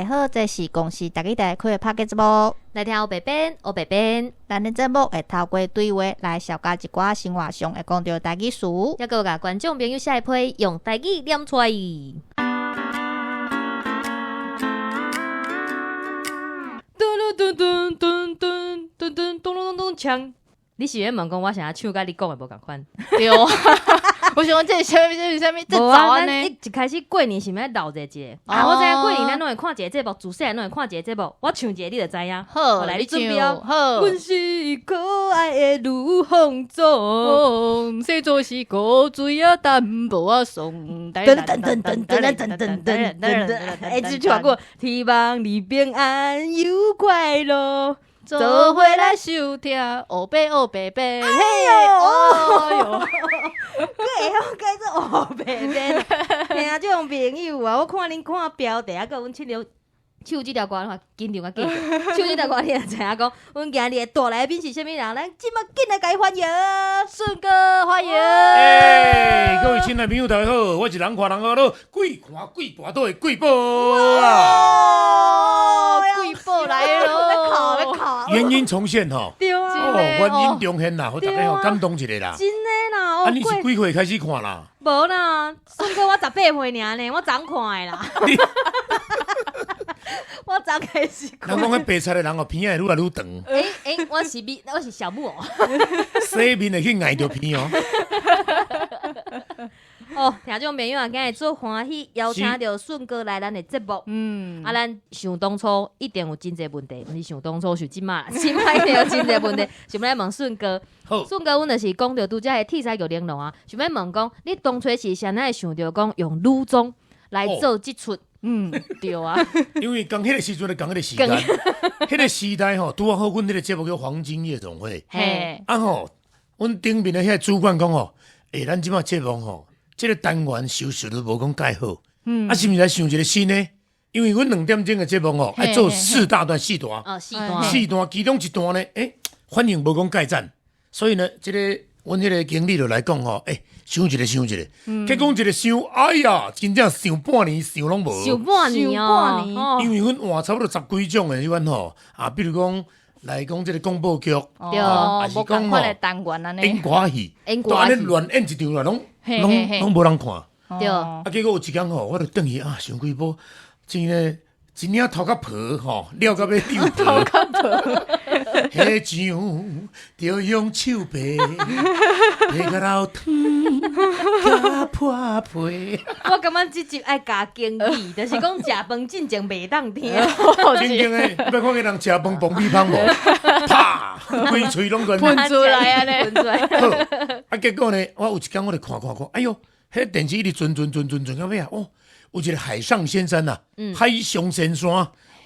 家好，這是公視台語台開的拍客節目。來聽烏白編，烏白編。咱的節目會透過對話來紹介一寡生活上會講著台語詞，猶閣有共觀眾朋友寫批用台語念出來。噔噔噔噔噔噔噔咚咚咚鏘！你是欲問講我啥唱佮你講的無仝款？對啊，我想講這是啥物？這是啥物？這無啊，早呢？咱一開始過年是毋是鬧熱一下？啊，我知影過年咱攏會看一個節目，自細漢攏會看一個節目。我唱一個你就知影。好，來，你你準備哦。好。阮是可愛的女鳳總，細做是古錐仔淡薄仔爽。噔噔噔噔噔噔噔噔噔噔，欸，這唱過。希望你平安又快樂。做伙來收聽烏白烏白白，嘿，哎喲，閣會曉改做烏白編，聽眾朋友啊，我看恁看標題，啊，閣阮唱著唱這條歌的話，緊張啊緊，唱這條歌你就知影講，阮今日的大來賓是啥物人？咱這馬緊來共伊歡迎，順哥歡迎。欸，各位親愛朋友大家好，我是人看人呵囉，鬼看鬼跋倒的貴寶啊！貴寶來囉，原音重現吼，對啊，哦，原音重現啦，予大家吼感動一下啦。真的啦，啊，你是幾歲開始看啦？無啦，順哥我18歲爾呢，我昨看的啦。我昨開始看。人講彼白賊的人哦，鼻仔會愈來愈長。欸欸，我是咪，我是小木偶。洗面會去礙著鼻哦。哦，聽眾朋友啊，今日足歡喜邀請著順哥來咱的節目。啊，咱想當初一定有真濟問題，毋是想當初，想這馬，這馬一定有真濟問題，想欲來問順哥。順哥，阮就是講著拄才的鐵獅玉玲瓏啊，想欲問講，你當初是啥會想著講用女裝來做這齣？對啊。因為仝彼個時陣咧，仝彼個時間，彼個時代吼，拄好阮彼個節目叫《黃金夜總會》。啊吼，阮頂面的彼個主管講吼，欸，咱這馬節目吼，這個單元收視率無講蓋好，啊，是毋是來想一個新的？因為阮2點鐘的節目吼，愛做四大段，四段，哦，四段，四段，其中一段呢，欸，反應無講蓋讚，所以呢，這個阮彼個經理就來講吼，欸，想一個，想一個，結果一個想，哎呀，真正想半年，想攏無。想半年哦，因為阮換差不多十幾種的彼款吼，啊，比如講來講這個廣播劇，對，還是講吼演歌戲，都按呢亂演一場啦，攏攏攏無人看。對，啊，結果有一工吼，我就轉去啊，想幾部，真的。一領頭殼皮吼，了到欲丟皮。頭殼皮，彼上著用手掰，掰甲流湯甲破皮。我感覺這集愛加警語，就是講食飯進前袂當聽。真正的，你捌看過人食飯爆米香無？啪，規喙攏噴出來按呢。噴出來。好，啊，結果呢，我有一工我就看看看，哎喲，彼電視一直轉轉轉轉轉到尾啊，哦。有一個海上先生啊，海上仙山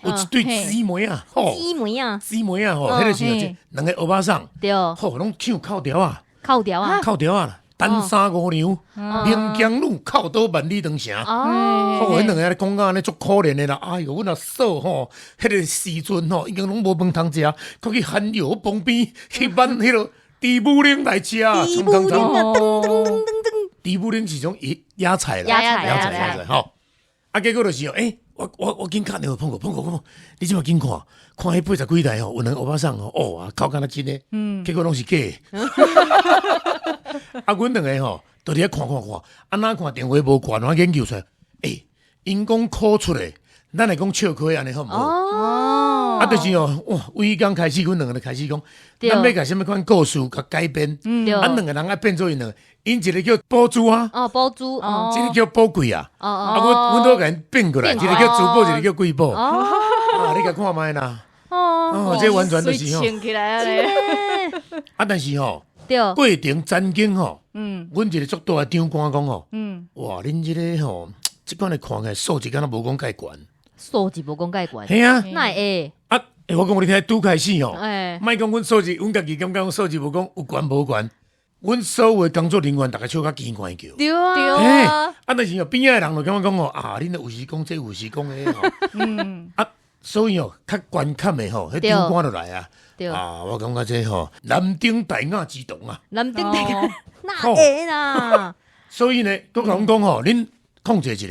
有一對姊妹啊，吼，姊妹啊，姊妹啊，吼，彼個時陣兩個歐巴桑，對，吼，攏唱哭調仔，哭調仔，哭調仔，單衫五娘，名將女，哭倒萬里長城，哦，吼，彼兩个咧講甲按呢足可憐的啦，哎喲，阮阿嫂吼，彼個時陣吼，已經攏無飯通食，閣去寒窯旁邊去挽彼個豬母奶來食，豬母奶啊，噔噔噔噔噔。豬母奶是種野野菜啦，野菜野菜野菜吼。啊，結果就是欸，我緊敲電話碰過碰過碰過，你這馬緊看，看彼八十幾台吼，有兩個歐巴桑吼，哦啊，哭敢若真的，結果攏是假的。啊，阮兩個吼，就佇遐看看看，啊，哪看電話無掛，哪研究出來，欸，𪜶講苦出的，咱會講笑虧按呢好毋好？哦，啊，就是哦，哇，為彼工開始，阮兩個就開始講，咱欲共啥物款故事共改編，啊，兩個人愛變做𪜶兩個，𪜶一個叫寶珠啊，哦，寶珠，一個叫寶貴啊，哦啊，阮都共𪜶變過來，一個叫珠寶，一個叫貴寶，啊，你共看覓啦，哦，這完全就是吼，穿起來按呢，啊，但是吼，過程曾經吼，阮一個足大的長官講吼，哇，恁這個吼，這款的看起來素質敢若無講蓋懸。素質無講蓋懸，嘿啊，哪會？啊，欸，我講予你聽，拄開始吼，莫講阮素質，阮家己感覺阮素質無講有懸無懸，阮所有的工作人員逐家笑甲墘關叫。對啊，對啊。啊，但是哦，邊仔的人就感覺講吼，啊，恁有時講這，有時講彼吼。啊，所以哦，較關卡的吼，彼長官就來啊。啊，我感覺這吼，難頂大雅之堂啊。難頂大雅，哪會啦？所以呢，閣共阮講吼，恁控制一下，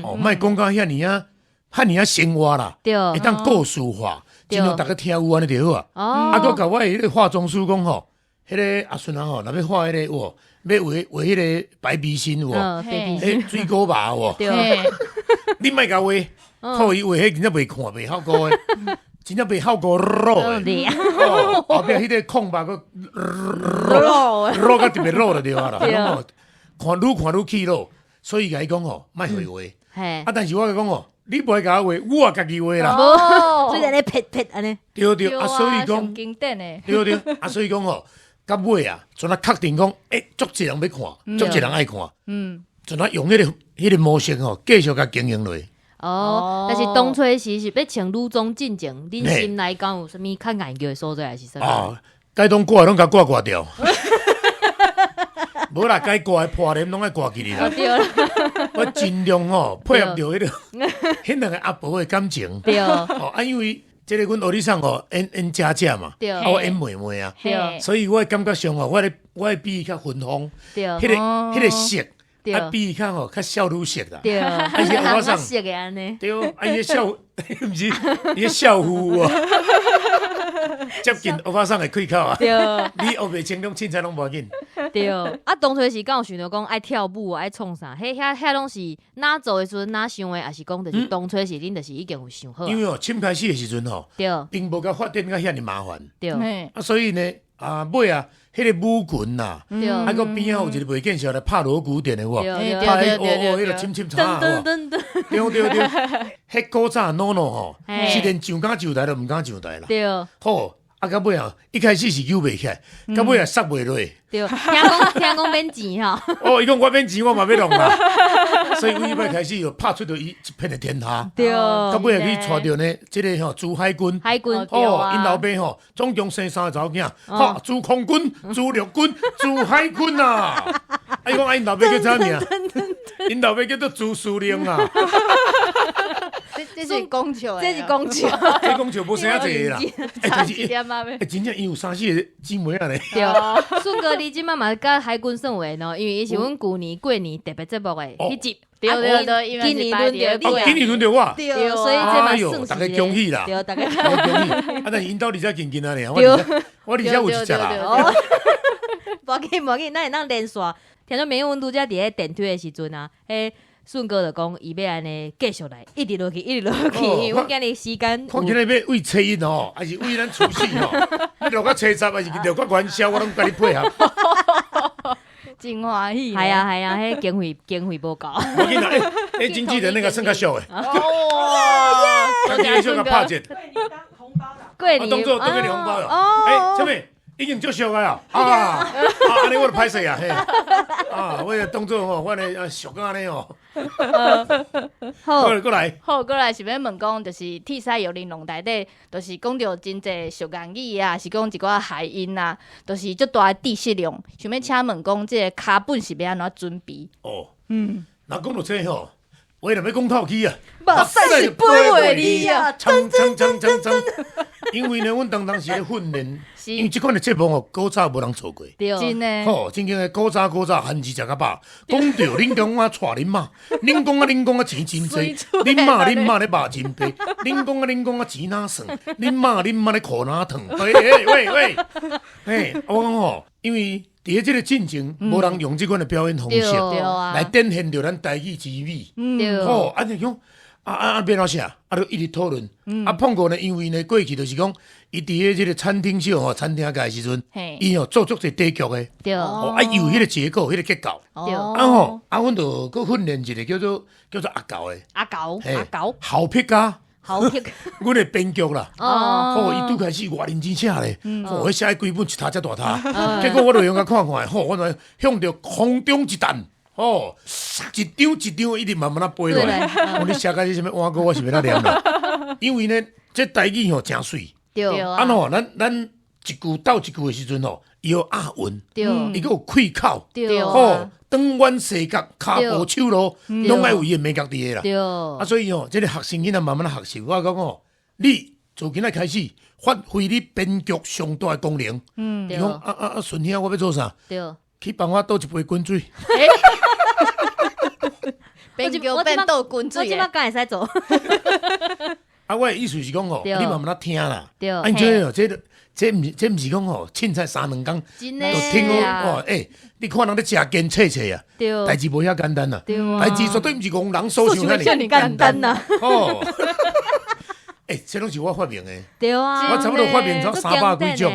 哦，莫講甲遐爾仔。遐爾仔生活啦，會當故事化，盡量逐家聽有按呢就好啊。哦，啊，閣共我的彼個化妝師講吼，彼個阿孫啊吼，若欲畫彼個有無，欲畫畫彼個白鼻心有無？嗯，白鼻心，彼水果肉有無？你莫共畫，靠伊畫彼真正袂看袂效果的，真正袂效果落的。哦，後壁彼個空白閣落落甲特別落就對啊啦。看愈看愈起落，所以共伊講吼，莫予伊畫。啊，但是我共伊講吼，你無愛共我畫，我也家己畫啦。所以按呢撇撇按呢。對對，啊，所以講，經典的。對對，啊，所以講吼，到尾啊，陣仔確定講，欸，足濟人欲看，足濟人愛看，陣仔用彼個模式吼，繼續共經營落。哦，但是當初時是欲穿女裝進前，恁心內敢有啥物較硬的所在，還是啥物？啊，該當掛攏共掛掛掉。無啦，該掛的破簾攏愛掛起來啦。對啦。我盡量吼配合著彼個彼兩個阿婆的感情。對。哦，啊，因為這個阮歐弟桑吼演演姐姐嘛，啊我演妹妹啊，所以我感覺上吼，我咧我會比伊較芬芳。對。彼個色，啊比伊較吼較少女色啦。對。啊伊歐巴桑色的按呢。對，啊伊少，毋是伊少婦哦。接近歐巴桑的開口啊！對，你學袂清，攏凊彩攏無要緊。對，啊，當初時敢有想著講愛跳舞啊，愛創啥？彼遐遐攏是哪做的時陣哪想的，抑是講就是當初時恁就是已經有想好。因為哦，凊開始的時陣吼，並無共發展到遐爾麻煩。對，啊，所以呢，啊尾啊，彼個舞群啊，啊，閣邊仔有一個袂見笑來拍鑼鼓點的有無？拍哦哦，彼個深深插有無？對對對，彼古早儂儂吼，是連上敢上台都毋敢上台啦。對，好。啊，到尾啊，一開始是扭袂起來，到尾啊煞袂落。對，聽講免錢吼。哦，伊講我免錢，我嘛欲弄啦。所以阮彼擺開始就拍出著伊一片的天下。對。到尾啊去帶著呢，這個吼朱海軍。海軍。哦，𪜶老爸吼，總共生三個查某囝，哈，朱空軍、朱陸軍、朱海軍啊。啊，伊講啊，𪜶老爸叫啥名？𪜶老爸叫做朱司令啊。這是講笑，這是講笑，這講笑無生仔濟啦。欸，就是，欸，真正伊有三四個姊妹仔咧。對，順哥，你這擺嘛佮海軍算有緣哦，因為伊是阮舊年過年特別節目的彼集。對對對，今年輪著你啊，今年輪著我。對，所以這嘛算是。大家恭喜啦！對，大家恭喜。啊，但是𪜶兜而且近近啊爾，我而且有一隻啦。無要緊，無要緊，咱會當連線。聽眾朋友，阮拄才佇咧電梯的時陣啊，彼順哥就講伊欲按呢繼續來，一直落去，一直落去。因為阮今日時間。看今日欲為初一吼，還是為咱除夕吼？欲落到初十，還是落到元宵，我攏共你配合。真歡喜。係啊係啊，彼經費無夠。無緊啦，欸，經紀人那個算較俗的。哦，繼續共拍折。過年。當做當做紅包啦。欸，啥物？已經足俗啊！啊啊，按呢我就歹勢啊，嘿，啊，我就當做吼，我咧俗甲按呢哦。好，過來。好，過來是欲問講，就是鐵獅玉玲瓏內底，就是講著真濟俗諺語啊，是講一寡諧音啊，就是足大的知識量。想欲請問講，這個腳本是欲按怎準備？哦，若講著這吼，話若欲講透氣啊，目屎是飛袂離啊，衝衝衝衝衝！因為呢，阮當時咧訓練，因為這款的節目吼，古早無人做過。對，真的。吼，真正的古早古早，番薯食較飽。講著恁公仔娶恁媽，恁公仔恁公仔錢真濟，恁媽恁媽咧肉真白，恁公仔恁公仔錢哪算，恁媽恁媽咧褲哪長。喂喂喂，嘿，我講吼，因為佇咧這個進前，無人用這款的表演方式來展現著咱台語之美。對。吼，啊就講。啊啊啊！欲按怎寫？啊，就一直討論。啊，碰過呢，因為呢，過去就是講，伊佇咧這個餐廳秀吼，餐廳界的時陣，伊吼做足濟短劇的。對。哦，啊，有彼個結構，彼個結構。對。啊吼，啊，阮就閣訓練一個叫做阿狗的。阿狗，阿狗。好癖家。好癖。阮的編劇啦。哦。吼，伊拄開始偌認真寫咧，吼，彼寫幾本一沓遮大沓。結果我就用共看看，吼，我就向著空中一彈。哦，一張一張一直慢慢仔飛落來。我你寫甲這啥物碗糕，我是欲按怎念啦？因為呢，這台語吼誠媠。對。啊吼，咱一句鬥一句的時陣吼，伊有押韻，對。伊閣有開口，對。吼，轉彎洗角、跤步手路，攏愛有伊的眉角佇个啦。對。啊，所以吼，這個學生囡仔慢慢仔學習，我講吼，你從今仔開始發揮你編劇上大的功能。伊講啊啊啊，順兄，我欲做啥？對。去幫我倒一杯滾水。變叫變倒滾我這擺水的，敢會使做？啊，我的意思是講吼，對你慢慢仔聽啦。對啊，這哦，這毋是講吼，凊彩三兩工真的就聽啊好哦。欸，你看人咧食堅脆脆啊，對代志無遐簡單啦。對啊，代志絕對毋是戇人所想所想遐爾簡單啊。哦，欸，這攏是我發明的。對啊，我差不多發明咗300幾種。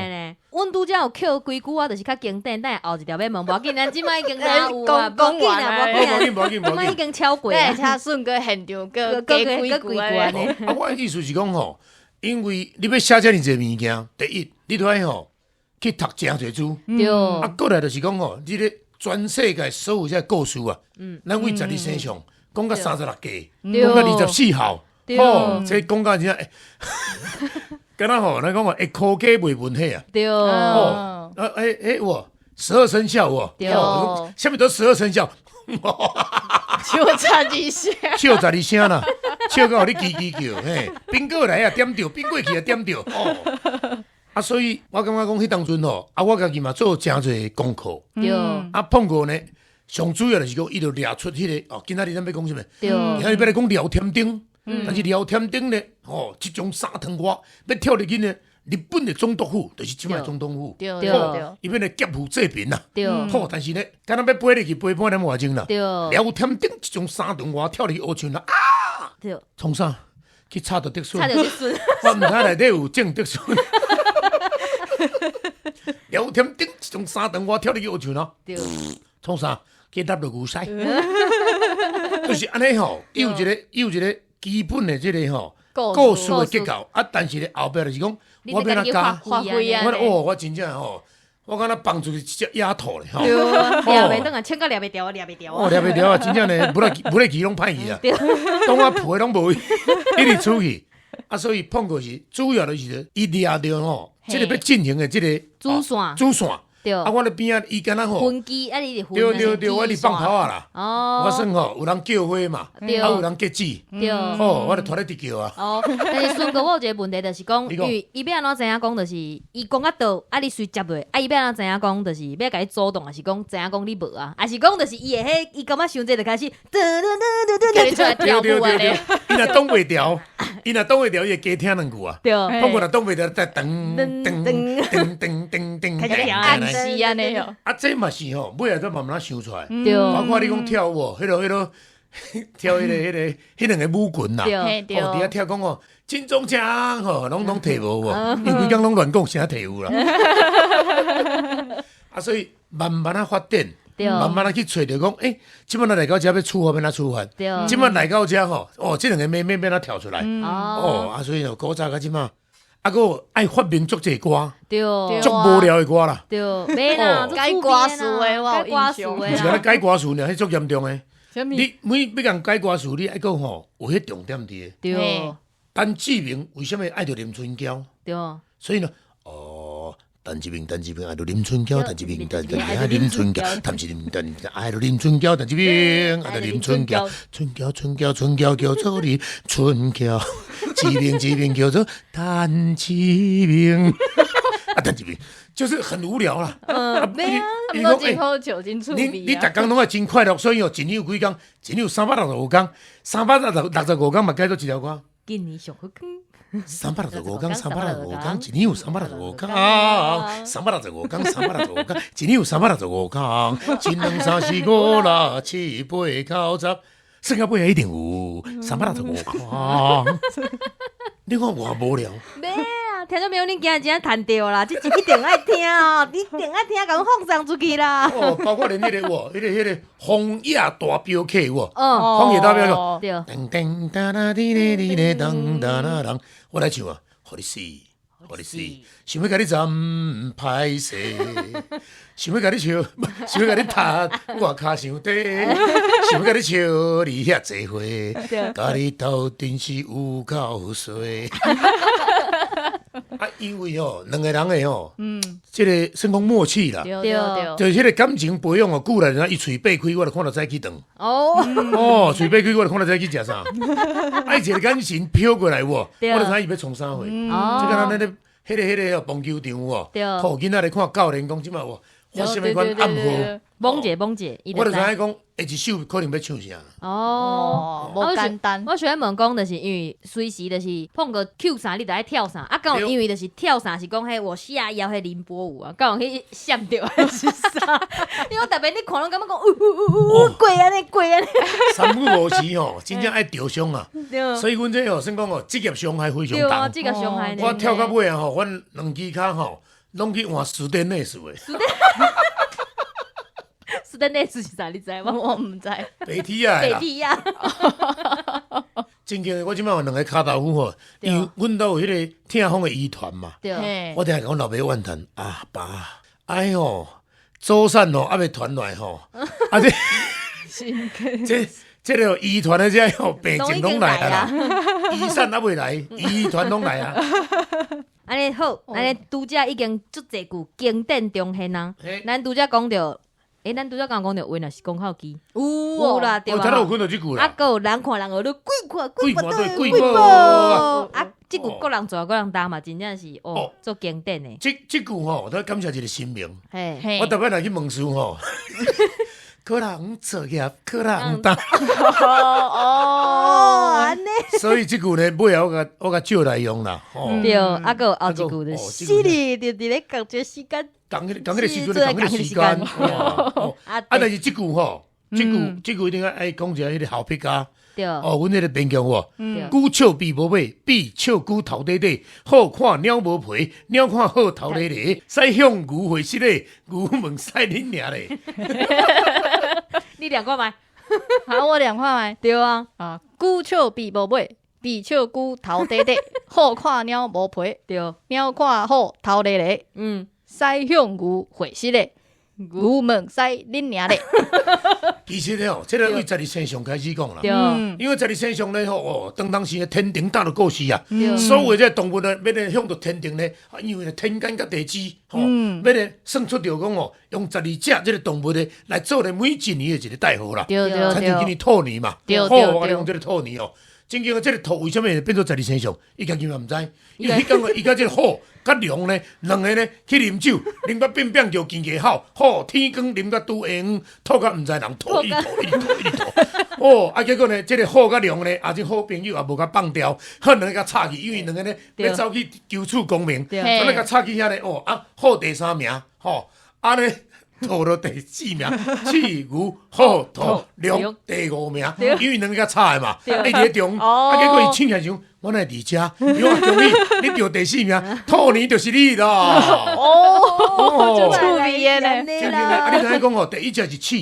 阮拄才有抾幾句啊，就是較經典，等下後一條欲問，無要緊，咱這擺已經知影有啊，無講要緊啊，無無要緊緊，無緊，啊，這擺無緊。已經超過你啊會請順哥現場閣閣加幾閣句按呢幾句按呢啊，我的意思是講吼，因為你欲寫遮爾濟物件，第一，你都愛吼去讀誠濟書。對，啊，過來就是講吼，你咧全世界所有這個故事啊，咱為十二生肖講到36計，對講到24孝，對吼，這講到真正，敢若吼，咱講話會科技袂文化啊，對，哦，啊，欸欸有12生肖有對哦，啥物都十二生肖，笑十二聲，笑十二聲啦，笑到予你吱吱叫，嘿，反過來啊點著，反過去啊點著，哦，啊，所以我感覺講彼當陣吼，啊，我家己嘛做誠濟功課。對，啊，碰過呢，上主要就是講，伊就掠出彼個哦，今仔日咱欲講啥物？對，今仔日欲來講廖添丁，但是廖添丁呢，吼，這種三湯歌欲跳入去呢，日本的總督府，就是這擺總統府，對對對對，伊欲來劫富濟貧啦。對，吼，但是呢，敢若欲飛入去飛半點外鐘啦。對，廖添丁這種三長外跳入去烏樹啦，啊，對，創啥？去插著竹筍插，著竹筍，我毋知內底有種竹筍。廖添丁這種三長外跳入去烏樹啦。對，創啥？去納著牛屎，就是按呢吼，伊有一個，伊有一個基本的這個吼故事的結構啊，但是咧後壁就是講，我欲按怎加，發揮我哦，我真正吼，我敢若放出去一隻野兔咧吼，對，掠袂轉啊，穿甲掠袂牢啊，掠袂牢哦，啊，掠袂牢啊，真正咧，無咧氣攏歹去啊，當我抱的攏無去，一直出去，啊，所以碰過是主要就是伊掠著吼，這個欲進行的這個主線主線，對，啊，我咧邊仔伊敢若吼，分機啊，你是分對對對，我佇放炮仔啦。哦，我算吼，有人叫花嘛，對啊有人結子，對。吼，我就拖咧直叫啊。哦，但是順哥，我有一個問題，就是講，你講因為伊欲按怎知影講，就是伊講甲倒，啊你隨接落，啊伊欲按怎知影講，就是欲共你阻擋，抑是講知影講你無啊，抑是講就是伊會彼，伊感覺傷濟就開始，噔噔噔噔叫你出來噔跳舞按呢，伊若擋袂牢，伊若擋袂牢，伊會加聽兩句啊。對，碰過若擋袂牢，再噔噔噔噔噔噔開始跳暗時按呢哦，啊，這嘛是吼，尾仔才慢慢想出來。對，包括你講跳舞，彼個跳彼兩個舞群啦，對，嘿對，哦，佇遐跳講吼，金鐘獎吼，攏提無無，因為規工攏亂講，啥提有啦。啊，所以慢慢仔發展。對，慢慢仔去揣著講，欸，這擺咱來到遮欲處罰欲按怎處罰？對，這擺來到遮吼，哦，這兩个妹妹欲按怎跳出來？哦，哦，啊，所以就古早到這擺，啊，閣有愛發明足濟歌，對，足無聊的歌啦。對，袂啦，改歌詞的我有改歌印象詞毋是敢若的，改歌詞爾，彼足嚴重的。啥物？你每欲共改歌詞，你愛閣吼有彼重點佇個。對，陳志明為啥物愛著林春嬌？對，所以呢，哦，陳志明，陳志明愛著林春嬌，陳志明，陳志明愛林春嬌，陳志明，陳愛著林春嬌，陳志明愛著林春嬌，春嬌，春嬌，春嬌叫做林春嬌，志明，志明叫做陳志明，啊，陳志明就是很無聊啦。嗯，袂啊，伊毋過真好笑，真趣你味啊你逐工攏愛真快樂，所以哦，一年有幾工？一年有365工，365工嘛改做一條歌。今年上好光。 365工，三百六十五工，一年有三百六十五工，三百六十五工，三百六十五工，一年有三百六十五工，一兩三四五六七八九十，算到尾一定有三百六十五工。你看偌無聊，袂啊，聽眾朋友，恁今日真正趁著啦，這集一定愛聽哦，你一定愛聽，共阮放送出去啦。哦，包括連彼個有，彼個荒野大鏢客有無？哦，荒野大鏢客。對，噔噔哒啦滴哩哩哩噔哒啦噔，我來唱啊，予你死，予你死，想欲共你斬歹勢，想欲共你笑，想欲共你踢，外跤傷短，想欲共你笑你遐濟歲，共你鬥陣是有夠衰。啊，因為吼，兩個人的吼，這個算講默契啦，對對對，就是彼個感情培養哦，久來，伊喙擘開，我就看著知去頓。哦，哦，喙擘開，我就看著知去食啥。啊，伊一個眼神飄過來有無？我就知伊欲創啥貨。哦，這敢若咱咧，彼個棒球場有無？對吼，囡仔咧看教練講，這擺有发啥物款暗號？懵者懵者，伊我就知就知影講，下一首可能欲唱啥。哦。哦，無簡單。我想欲問講，就是因為隨時就是碰個 cue 啥，你就愛跳啥啊？敢有因為就是跳啥是講彼我下腰彼凌波舞啊，敢有去閃著還是啥？因為我逐擺你看攏感覺講，嗚嗚嗚嗚過按呢過按呢。三不五時吼，真正愛著傷啊！對所以阮這吼算講吼，職業傷害非常對啊，重。這個傷害呢。我跳到尾啊吼，阮兩支跤吼，攏去換斯丹內斯的。斯丹內斯是啥？你知無？我毋知。白鐵仔的啦。白鐵仔。真正的，我這擺有兩個跤豆腐吼，因為阮兜有彼個疼風的遺傳嘛。我定共阮老爸怨嘆，啊爸，哎吼，祖產吼猶未傳落來吼，啊這這這个遺傳的這吼病症攏來啊啦，遺產猶未來，遺傳攏來啊。按呢好，按呢拄才已經足濟句經典中現啊。咱拄才講著，咱拄才敢有講著話，若是講口機。有有啦，對我頭拄有吧？講著這句啊，啦。閣有人看人學你鬼看鬼鬼看對對鬼寶啊，這句各人做各人擔嘛，真正是哦，足經典的。這這句吼，我感謝一個神明。嘿，我逐擺若去問事吼，各人作業，各人擔。哦，按呢。所以這句呢，尾後我共借來用啦。吼，對，啊，閣有後一句就是死哩，就佇咧仝一個時間。仝彼仝彼個時陣，仝彼個時間。啊，但是這句吼，這句這句一定愛講一下彼個後壁家。對。哦，阮彼個勉強喎。龜笑鱉無尾，鱉笑龜頭短短。虎看貓無皮，貓看虎頭咧咧。獅向牛回失禮，牛問獅恁娘咧。你念看覓？好，我念看覓。對啊。啊，龜笑鱉無尾，鱉笑龜頭短短。虎看貓無皮，貓看虎頭咧咧。獅向牛回失禮，牛問獅恁娘咧。其實咧吼，這個對十二生肖開始講啦。因為十二生肖咧吼，哦，當當時的天庭搭的故事啊，所有這動物呢，欲咧向著天庭咧，因為天干佮地支吼，欲咧算出著講哦，用十二隻這個動物咧來做咧每一年的一個代號啦。親像今年兔年嘛，好，我共你講這個兔年哦。真正這個兔為啥物會變做十二生肖？伊家己嘛毋知，因為彼工伊佮這個虎佮龍呢，兩个呢去啉酒，啉甲變變叫驚驚吼，吼天光啉甲拄下昏，吐甲毋知人吐一吐一吐一吐，哦啊結果呢，這個虎佮龍呢，啊這好朋友也無共放掉，彼兩个共插去，因為兩个呢欲走去求取功名，所以共插去遐呢，哦啊虎第三名，吼啊呢。兔就第四名，鼠牛虎兔龍第五名，因為兩个較差的嘛，伊佇咧中，啊結果伊醒起來想，我哪會佇遮？伊講恭喜你著第四名，兔年就是你啦。哦，足趣味的咧。真正的，啊你知影講吼，第一隻是鼠，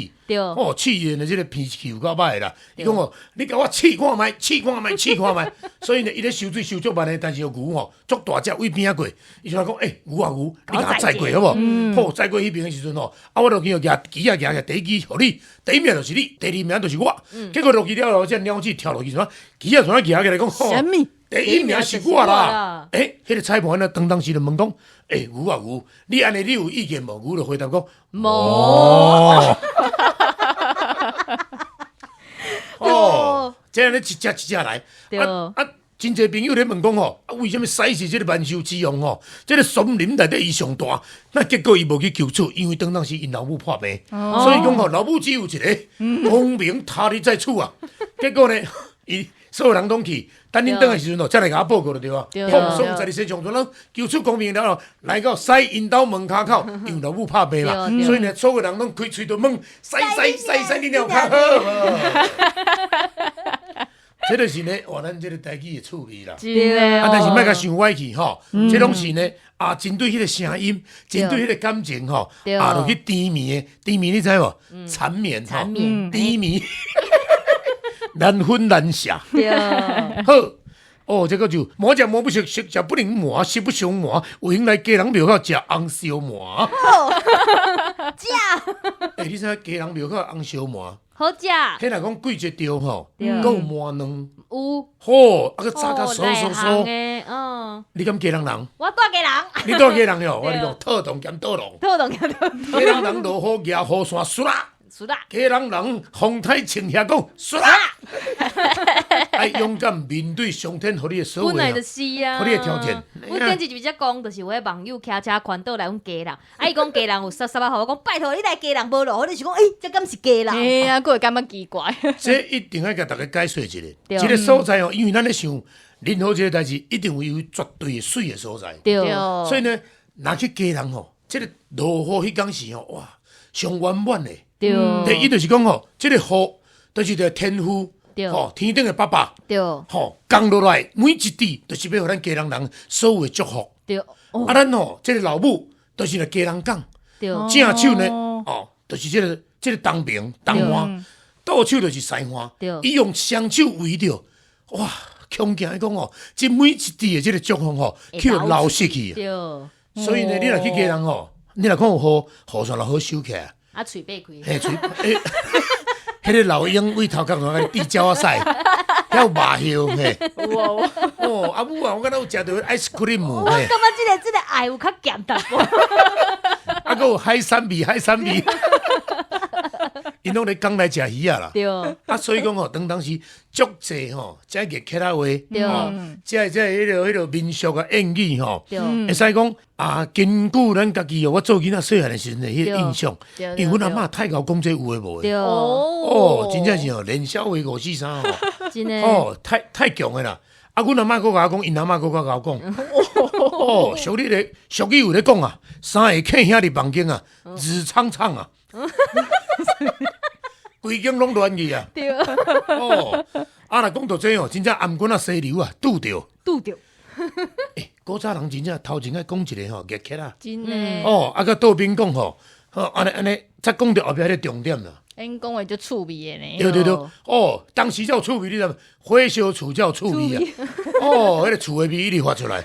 哦鼠的這個脾氣有夠歹的啦。伊講哦，你共我試看覓，試看覓，試看覓。所以呢，伊咧收水收足慢的，但是牛吼足大隻，對邊仔過，伊就講，欸牛啊牛，你共我載過好無？好，載過彼邊的時陣吼，啊我落去舉旗仔舉起來，第一支予你，第一名就是你，第二名就是我。結果落去了後，這鳥鼠跳落去，什麼旗仔怎啊舉起來講？啥物？第一名是我啦！欸，彼個裁判呢，當當時就問講，欸牛啊牛，你按呢你有意見無？牛就回答講，無。哦，這按呢一隻一隻來，啊啊，真濟朋友咧問講吼，啊為啥物獅是這個萬獸之王吼？這個森林內底伊上大，那結果伊無去求取，因為當當時𪜶老母破病，所以講吼，老母只有一个，功名他日再取啊。結果呢，伊所有人攏去，等恁轉來時陣哦，才來共我報告就對啊。好，所有十二生肖攏求取功名了後，來到獅𪜶兜門跤口，因為老母拍病嘛，所以呢，所有人攏開喙就問：獅獅獅獅，你了較好無？這就是呢，哇，咱這個台語的趣味啦。啊，但是莫共想歪去吼，這攏是呢，啊，針對彼個聲音，針對彼個感情吼，啊，就去甜蜜的，甜蜜你知無？纏綿吼，甜蜜。難分難捨。好，哦，這個就磨食磨不熟，熟食不能磨，實不相瞞，有閒來家人廟口食紅燒鰻。好，食。欸，你知影家人廟口紅燒鰻？好食。彼若講季節著吼，閣有鰻卵。有。好，啊閣炸甲酥酥酥。嗯。你敢基隆人？我住基隆。你住基隆喲？我共你講，套動兼倒浪。套動兼倒浪。基隆人落雨舉雨傘，唰啦。唰啦。基隆人風颱穿遐講，唰啦。愛勇敢面對上天予你的所本來有就是啊，予你的挑戰。阮頂一集才講，就是有的網友騎車環島來阮家人，啊伊講家人有濕濕啊，我講拜託你來家人無路，你是講，欸，這敢是家人？嘿啊，閣會感覺奇怪。這一定愛共大家解說一下，對這個所在哦，因為咱咧想任何一個代誌，一定有絕對的媠的所在。對，所以呢，若去基隆吼，這個落雨彼工時吼，哇，上圓滿的。對，第一就是講吼，這個雨就是個天父，吼，天頂的爸爸，對，吼，降落來每一滴，就是欲予咱基隆人所有的祝福。對，啊，咱吼，這個老母，就是來基隆港，對，正手呢，哦，就是這個東爿東岸，倒手就是西岸，伊用雙手圍著，哇，恐驚講吼，這每一滴的這個祝福吼，去予流失去。對，所以呢，你若去基隆吼，你若看有雨，雨傘就好收起來。啊，喙擘開。嘿，喙，欸，彼個老鷹對頭殼來共你滴鳥仔屎，遐有肉葉嘿。哦，阿母啊，我敢若有食著 ice cream。我感覺這個愛有較鹹淡薄。啊，閣有海產味，海產味。𪜶攏咧港來食魚仔啦。對。啊，所以講吼，當當時足濟吼，這個客家話，對。這彼個民俗啊、諺語吼，對。會使講啊，根據咱家己哦，我做囡仔細漢的時陣的彼個印象，因為阮阿嬤太𠢕講這有的無的。對。哦，真正是哦，連痟話五四三吼。真的。哦，太強的啦！啊，阮阿嬤閣共我講，𪜶阿嬤閣較𠢕講。哦，俗語咧，俗語有咧講啊，三个客兄佇房間啊，日苍苍啊。規間攏亂去啊！對。哦，啊，若講到這哦，真正頷頸仔犀牛啊，拄著。拄著。欸，古早人真正頭前愛講一个吼，熱起來。真的。哦，啊，閣倒邊講吼，好，按呢按呢，才講著後壁彼个重點啦。𪜶講話足趣味的呢。對對對，哦，當時才有趣味，你知無？火燒厝才有趣味啊！哦，彼个厝的味一直發出來。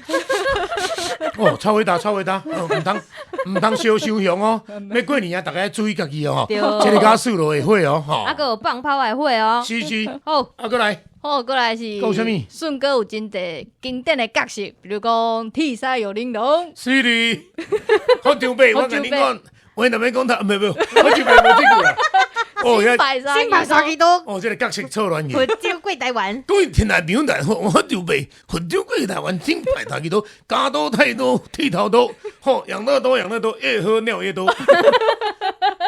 哦，臭味焦，臭味焦，毋通毋通燒傷熊哦！欲過年啊，逐家愛注意家己哦，這个瓦斯爐會火哦，吼。啊，閣有放炮的火哦。是是。好，啊，閣來。好，閣來是。閣有啥物？順哥有真濟經典的角色，比如講鐵獅玉玲瓏。是哩。福州伯，我共你講，我若欲講他，袂袂，福州伯無這句啦。哦，新牌三支刀。哦，這个角色錯亂去。佛州過台灣。各位聽眾朋友大家好，我福州伯，福州過台灣，新牌三支刀，加多太多，剃頭刀，吼，養樂多，養樂多，越喝尿越多。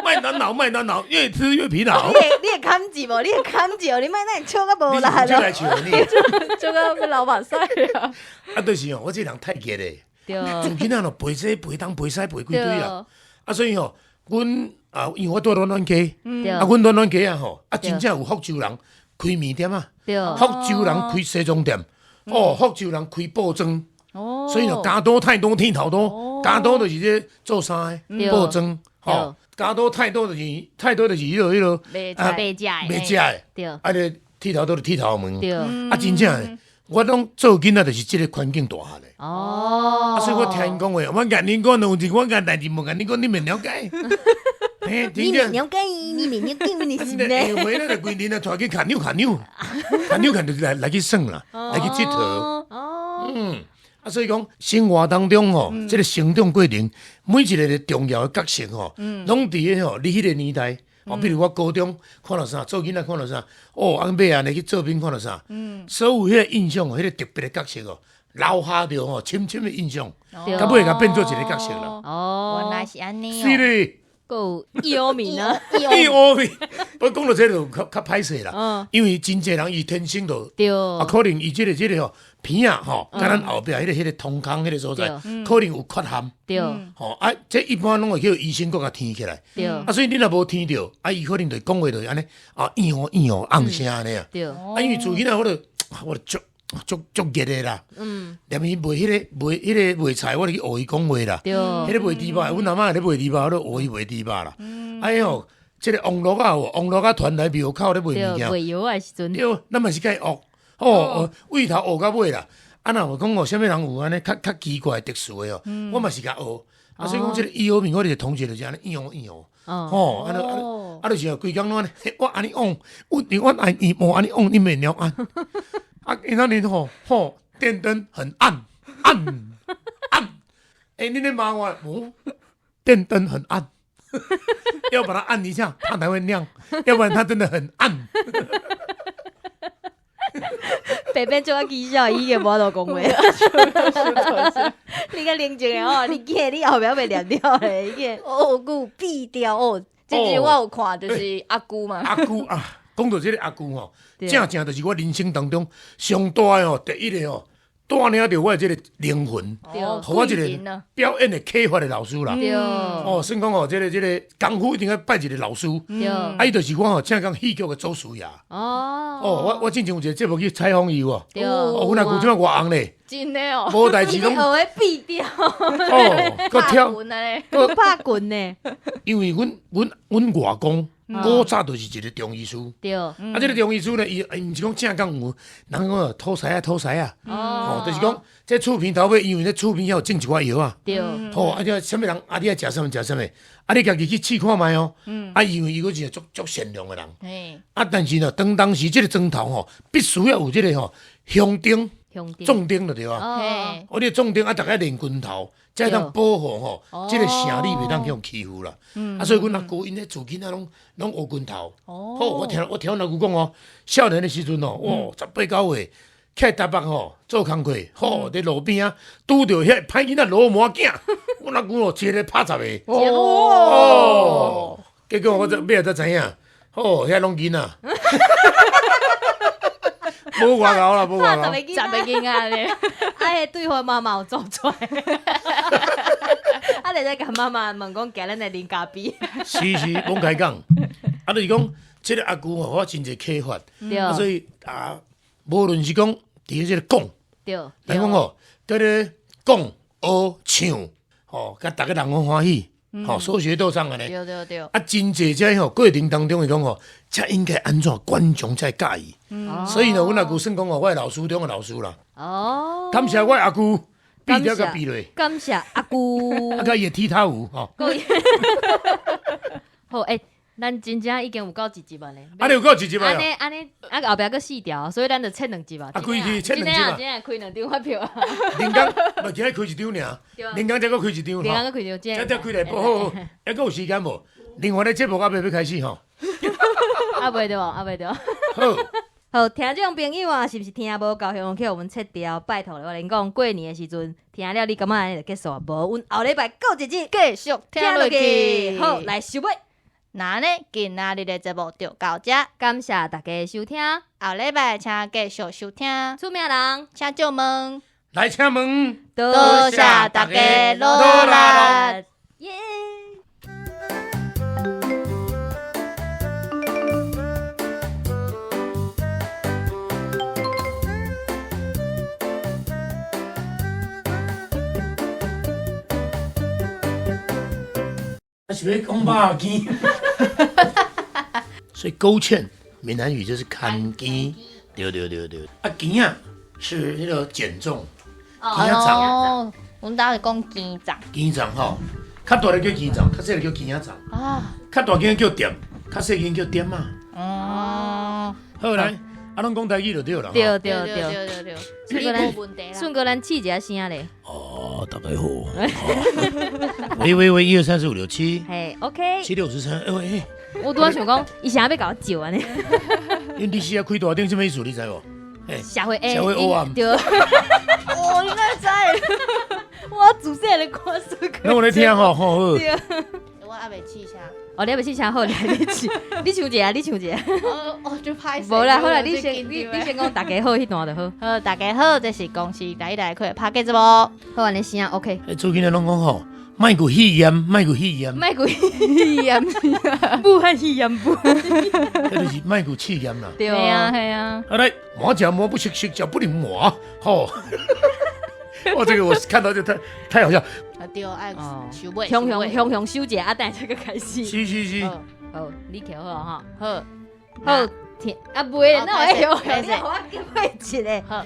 麥當勞，麥當勞，越吃越疲勞。你會砍字無？你會砍字哦？你莫咱笑甲無力咯。你來笑你。笑甲欲流目屎啊！啊，就是哦，我這人太熱咧。對。自囡仔咯，陪這陪東陪西陪規堆啊。啊，所以吼，阮啊，因為我住暖暖街，啊，阮暖暖街啊吼，啊，真正有福州人開麵店啊，福州人開西裝店，哦，福州人開布莊，所以咯，加多太多剃頭刀，加多就是這做衫的布莊，吼，加多太多就是太多就是彼個賣賣食的，賣食的，對，啊，個剃頭刀就剃頭毛，對，啊，真正的，我攏做囡仔就是這个環境大漢的。哦，啊，所以我聽𪜶講話，我共恁講有陣，我共代誌無共恁講，你免了解。你免了解，你免了解，你是呢？下回咱就規年啊，帶去牽扭牽扭，牽扭牽就是來去耍啦，來去𨑨迌。哦，嗯，啊，所以講生活當中吼，這个成長過程，每一个重要的角色吼，攏佇咧吼，你彼个年代，哦，比如我高中看著啥，做囡仔看著啥，哦，按尾按呢去做兵看著啥，所有彼个印象哦，彼个特別的角色哦，留下著吼深深的印象，到尾共變做一个角色啦。哦，原來是按呢。是咧。閣有伊歐面啊，伊歐面，不過講到這就較較歹勢啦，因為真濟人伊天生就，啊，可能伊這個吼鼻仔吼，佮咱後壁彼個通空彼個所在，可能有缺陷，吼啊，這一般攏會叫醫生閣共添起來，啊，所以你若無添著，啊，伊可能就講話就是按呢，啊，咿哦咿哦，甕聲按呢啊，啊，因為自囡仔我就足足足熱的啦，連伊賣彼個賣彼個賣菜，我就去學伊講話啦。彼個賣豬肉，阮阿嬤咧賣豬肉，我就學伊賣豬肉啦。哎喲，這个網路仔有網路仔傳來廟口咧賣物件。賣藥的時陣。對，咱嘛是共伊學，哦，對頭學到尾啦。啊，若有講哦，啥物人有按呢較較奇怪特殊的哦，我嘛是共學。啊，所以講這个伊歐面，我就是統治就是按呢咿哦咿哦，吼，啊，啊，就是規工攏按呢，我按呢講，我我按伊無按呢講，你免了按。啊，𪜶那裡吼吼，電燈很暗暗暗，欸，你咧罵我，哦，電燈很暗，要把它按一下，它才會亮，要不然它真的很暗。白变做啊起笑，伊个無法度講話。你較冷靜的吼，你記你後壁袂念了咧，你記。哦，閣有變調哦，這集我有看，就是阿姑嘛。阿姑啊，講到這个阿姑吼，正正就是我人生當中上大的吼，第一个吼，帶領著我的這个靈魂，對予我這个表演的啟發的老師啦。對哦，算講吼，這个功夫一定要拜一个老師。對啊，伊就是我吼，請講戲劇的祖師爺。哦哦，我之前有一个節目去採訪伊喎。對哦，阮阿姑這擺偌紅咧，真的哦，無代志攏你學的變調，哦，閣跳。拍拳咧，閣拍拳呢？因為阮外公古早就是一个中醫師。對啊，這个中醫師呢，伊毋是講正港有，人講土師仔土師仔，哦吼，就是講這厝邊頭尾，因為咧厝邊遐有種一寡藥啊，對吼，啊，這啥物人，啊，你愛食啥物食啥物，啊，你家己去試看覓哦。啊，因為伊閣是個足足善良的人，嘿，啊，但是呢，當時這个磚頭吼，必須要有這个吼香燈、兄弟撞燈就對啊。哦嘿，哦，你撞燈啊，逐家練拳頭，才會當保護吼，這个城里袂當去予欺負啦。啊，所以阮阿姑𪜶咧自囡仔攏學拳頭。哦好，我聽阮阿姑講哦，少年的時陣哦，哇，18、19歲，起來台北吼做工課，吼佇路邊啊拄著遐歹囡仔騾魔囝，阮阿姑哦一个拍10个，哦，結果我這尾仔才知影，吼，遐攏囡仔，無外敖啦，無外敖拍十。個十個囡仔，囡仔咧，啊，彼對方媽媽有做出來，啊，你再共媽媽問講，今咱來啉咖啡，是是，罔開講。啊，就是講，這个阿姑吼，我真濟啟發。啊，所對以啊，無論是講佇這个講，對來講吼，佇咧講、學、唱，吼，共逐个人攏歡喜，吼，說學逗唱按呢。對對對，啊，真濟這吼過程當中，伊講吼，這應該按怎觀眾才會佮意。所以呢，阮阿姑算講吼，我的老師中的老師啦。哦，感謝我的阿姑，變調共變落，感謝阿姑啊，佮伊的鐵頭魚吼。好，欸，咱真正已經有夠一集啊咧。啊，你有夠一集啊按呢？按呢，啊後壁閣四條，所以咱就切兩集啊。啊開去切兩集啊真正開兩張發票啊。林工，嘛今日開一張爾，林工才閣開一張林吼。工閣開一張，才才開來報好，還閣有時間無？另外咧節目還袂欲開始吼。啊袂對無，啊袂對。好，好，聽眾朋友啊，是毋是聽無夠，向去予阮切掉？拜託咧，我連講過年的時陣聽了，你感覺按呢就結束啊？無，阮後禮拜閣一集繼續聽落去。好，來收尾。那呢，今仔日的節目就到這，感謝大家收聽，後禮拜請繼續收聽。出名人，請借問，來請問，多多謝大家努力。耶！啊是欲講肉羹，所以勾芡，閩南語就是牽羹，對對對對。啊，羹仔是彼个減重，羹仔重，哦，阮兜是講羹重羹重吼，較大个叫羹重，較細个叫羹仔重，啊，較大間叫店，較細間叫點仔。哦，好來，啊，攏講台語就對啦。對吼對對，對對對，順哥咱無問題啦。順哥咱試一下聲咧，哦，大家好。喂喂喂，一二三四五六七，嘿，OK。七六十三。哎喂，我拄仔想講，伊啥欲共我照按呢？因你是啊開大頂啥物意思？你知無？社會社會黑暗對，哦，你哪知？我自細就看順哥。那我來聽吼，好好。對。我還袂試聲。哦，你還袂試聲好，來你試，你唱一下，你唱一下。哦哦，就歹勢。無啦，好啦，你先你你先講大家好彼段就好。好，大家好，這是公視台來開的拍節目。好，按呢聲 OK。最近咧攏講吼，莫閣戲言，莫閣戲言，莫閣戲言，武漢肺炎不？彼就是莫閣試驗啦。對係啊係啊。啊來，磨腳磨不食，食腳不能磨，吼。哦，這個我看到就太好笑。啊對，愛收尾。雄雄雄雄收一下，啊，等下才閣開始。是是是。好，你徛好吼。好，好，聽啊袂，那我會雄雄，你予我叫尾一个。好，